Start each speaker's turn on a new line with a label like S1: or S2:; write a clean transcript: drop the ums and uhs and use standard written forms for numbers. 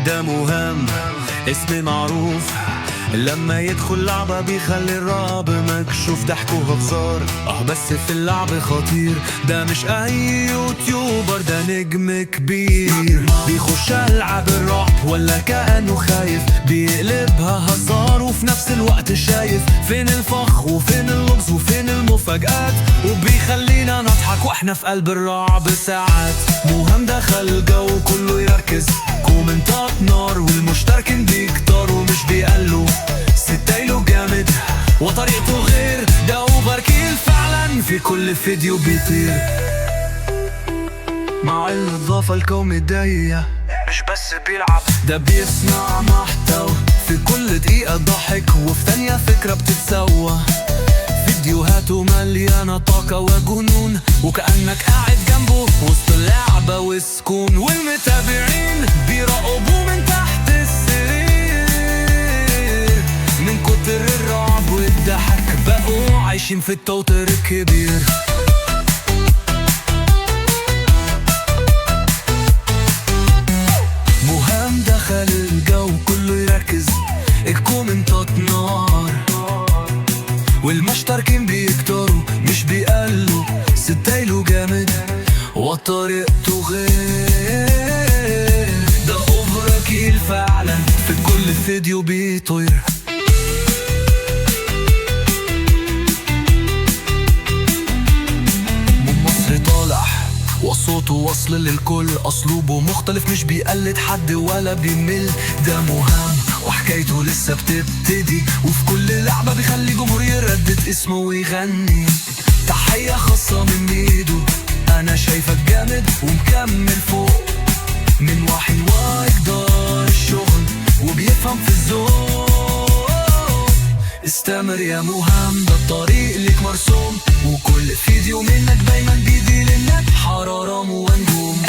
S1: ده مهم، اسم معروف. لما يدخل لعبة بيخلي الرعب مكشوف. ضحكه هزار بس في اللعب خطير. ده مش اي YouTuber، ده نجم كبير. بيخش العاب الرعب ولا كأنه خايف، بيقلبها هزار وفي نفس الوقت شايف فين الفخ وفين اللغز وفين المفاجآت، وبيخلينا نضحك واحنا في قلب الرعب ساعات. مهم دخل الجو كله يركز، كومنتات نار والمشتركين بيكتروا مش بيقلوا. style ه جامد وطريقته غير، ده overkill فعلا في كل فيديو بيطير. مع الإضافة الكوميدية مش بس بيلعب، ده بيصنع محتوى في كل دقيقة ضحك وفي ثانية فكرة بتتسوى. فيديوهاته مليانة طاقة وجنون، وكأنك قاعد جنبه وسط اللعبة والسكون. والمتابعين بيراقبوه من تحت السرير، من كتر الرعب والضحك بقوا عايشين في التوتر الكبير. مهم دخل الجو كله يركز، الكومنتات نار والمشتركين بيكتروا مش بيقلوا. style ه جامد وطريقته غير، ده overkill فعلا في كل فيديو بيطير. من مصر طالع وصوته وصل للكل، اسلوبه مختلف مش بيقلد حد ولا بيمل. ده مهم وحكايته لسه بتبتدي، وفي كل لعبة بيخلي جمهور يردد اسمه ويغني. تحية خاصة من ميدو، انا شايفك جامد ومكمل فوق. من واحد ويقدر الشغل وبيفهم في الذوق. استمر يا مهم، ده الطريق ليك مرسوم، وكل فيديو منك دايما بيدي للنت حرارة ونجوم.